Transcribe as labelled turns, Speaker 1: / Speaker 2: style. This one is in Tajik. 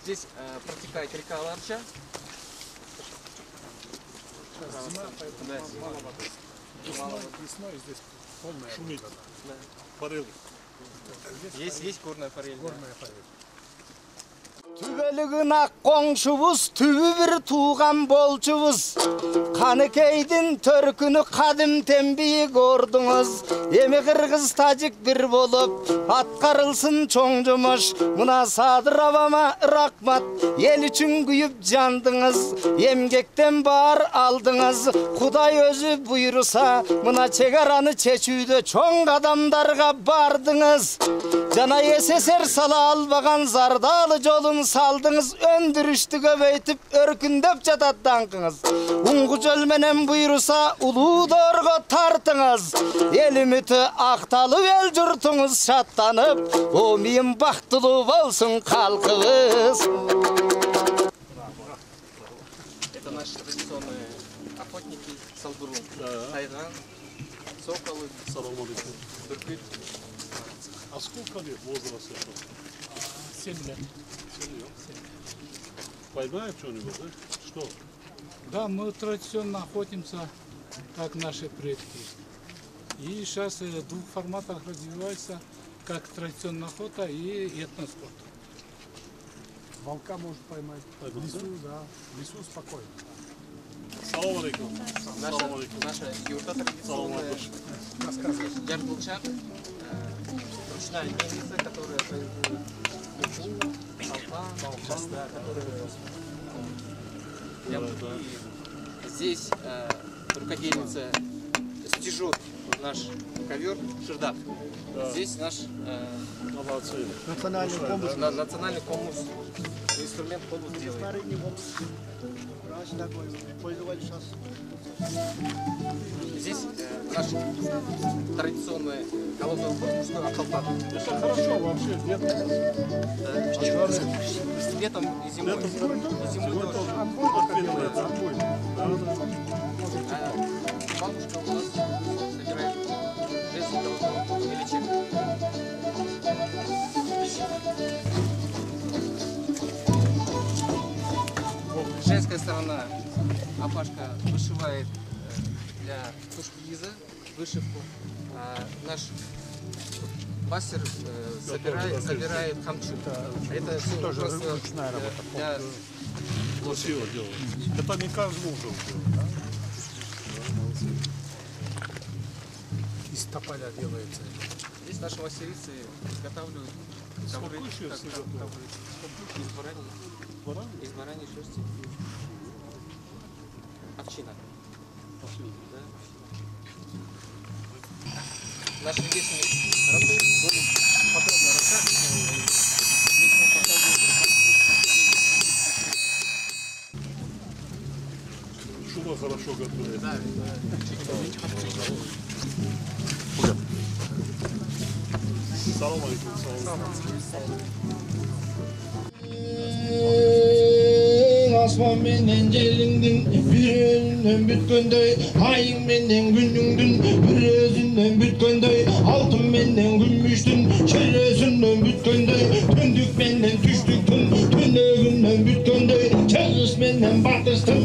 Speaker 1: Здесь протекает река Аларча.
Speaker 2: Сейчас зима, поэтому
Speaker 1: да,
Speaker 2: мало воды. Весной здесь полная
Speaker 3: шумит.
Speaker 2: Вода.
Speaker 1: Да.
Speaker 3: Форель.
Speaker 1: Здесь есть горная форель.
Speaker 2: Горная форель.
Speaker 4: Түбөлүгүн ак коңшубуз, түбү бир тууган болчубуз. Каныкейдин төркүнү кадимтен бийик ордуңуз. Эми кыргыз тажик бир болуп, аткарылсын чоң жумуш. Мына Садыр абама рахмат, эл үчүн күйүп жандыңыз. Эмгектен бар алдыңыз. Кудай өзү буйруса, мына чек араны чечүүдө чоң кадамдарга бардыңыз. Жана СССР сала албаган зардалы жолун салдыңыз, өндүрүштү көбөйтүп өркүндөп жатат даңкыңыз. Уңгу жол менен буйруса улуу доорго тартыңыз. Эл үмүтү акталып, эл журтуңуз шаттанып, омийим бактылуу болсун калкыбыз.
Speaker 1: Это наши традиционные охотники Салбурун. Тайган, соколы, бүркүт.
Speaker 3: А сколько лет возраст этого?
Speaker 2: 7 лет.
Speaker 3: 7 лет. Поймаем что-нибудь, да? Что?
Speaker 2: Да, мы традиционно охотимся, как наши предки. И сейчас в двух форматах развивается, как традиционная охота и этноспорт.
Speaker 5: Волка можно поймать. В лесу, да. В лесу спокойно.
Speaker 3: Салам алейкум.
Speaker 1: Наша юрта традиционная. Ярдулчак. Ручная мельница, которая производит муку, алпан, да, которая и здесь рукодельница стежет наш ковер шердак. Да. Здесь наш
Speaker 5: национальный комус.
Speaker 1: Национальный комус, инструмент комус делает.
Speaker 5: Старый не комус. Раньше такой пользовались сейчас.
Speaker 1: Здесь наш традиционный головной убор мужской акалпак.
Speaker 3: Это хорошо вообще летом.
Speaker 1: Да. Летом и зимой.
Speaker 3: Летом,
Speaker 1: и зимой тоже. А бабушка у нас собирает женский головной величек. Женская сторона, апашка вышивает для тушкиза вышивку. А наш мастер собирает хамчу. Это все
Speaker 5: тоже
Speaker 1: просто
Speaker 5: ручная работа.
Speaker 1: Для...
Speaker 3: Красиво делают. Это не каждый мужик делает, да?
Speaker 2: Из тополя делается.
Speaker 1: Здесь наши мастерицы изготавливают ковры, из бараньей шерсти. Овчина. Да. Наш ремесленник работает, более подробно рассказывает. Здесь мы показываем.
Speaker 3: Шуба хорошо готовит.
Speaker 1: Да, да.
Speaker 3: Салам алейкум. Салам.
Speaker 6: Асман менен жериңдин бир өзүнөн бүткөндөй, айың менен күнүңдүн бир өзүнөн бүткөндөй, алтын менен күмүштүн чөйрөсүнөн бүткөндөй, түндүк менен түштүктүн түнөгүнөн бүткөндөй, чыгыш менен батыштын